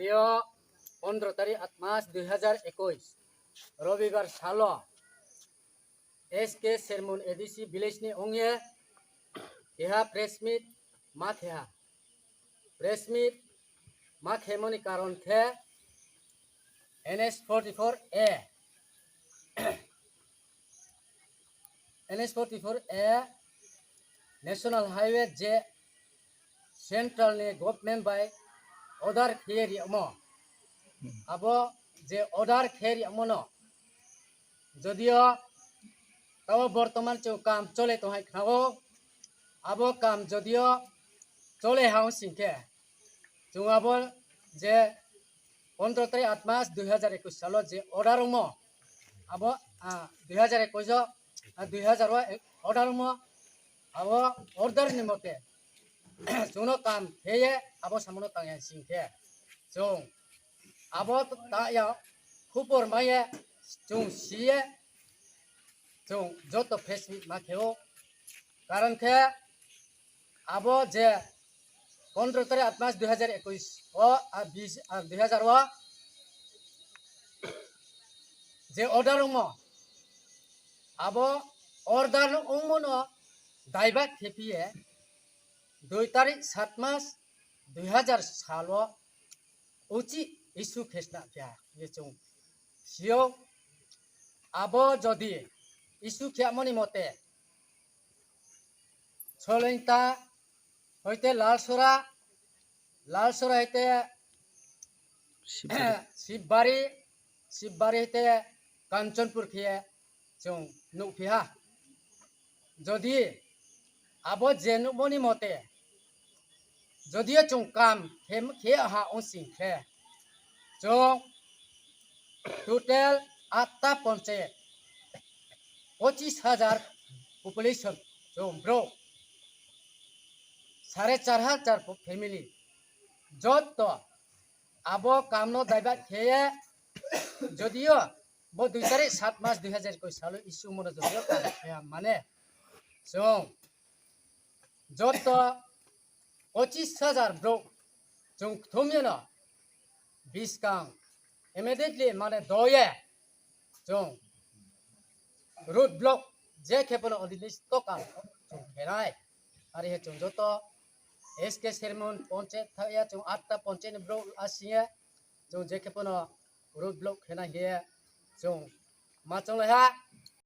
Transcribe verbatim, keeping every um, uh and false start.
Yo, pondro tarik at mas dui hazar ekush, Robibar salo S K Sermon A D C village ni ongye keha press meet ma kheha. Press meet ma khemoni karon khe N S forty-four A, N S forty-four A National Highway je central ni government bai order khe riyamo. Abo je order khe riyamo no, jodio tabo bortoman chwng kam chole tonghai khnao, abo kam jodio chole ha wng singkhe, chwng abo je pondro tarik at mas dui hazar ekush salo je order wngmo, abo, ah, dui hazar ekush o, ah, dui hazar o order wngmo, abo order ni mote chwngno kam kheye abo samono tangya singkhe chwng abo ta ya khupor maye chwng siye chwng joto press meet ma kheo. Karon khe abo je pondro tarik at mas dui hazar ekush o, ah, bis, ah, dui hazar o je order wngmo, abo order wngmo no daiba khepiye dui tarik sat mas dui hazar salo uchi issue khesna kya ye chwng sio. Abo jodi issue khyamoni mote Solengta hoite Lalsora, Lalsora hoite Sibari, Sibari hoite Kanchanpur khe chwng nukphiha. Jodi abo je nukmoni mote, jodio chwng kam khe, khe aha wng singkhe, chwng total atta ponchayat, pochis hajar population chwng bro, sare char hajar family, jotto abo kamno daiba kheye, jodio bo dui tarik sat mas dui hazar ekush salo issue mono jodio kam khaya mane chwng joto pochis hajar bro chwng thumyeno biskang immediately mane doye chwng road block je khe bono already stock ang chwng khenai. Ari he chwng joto S K Sermon ponchayat thaya chwng atta ponchayat ni bro asiye chwng je khe bono road block khenai he chwng ma chwng lai ha.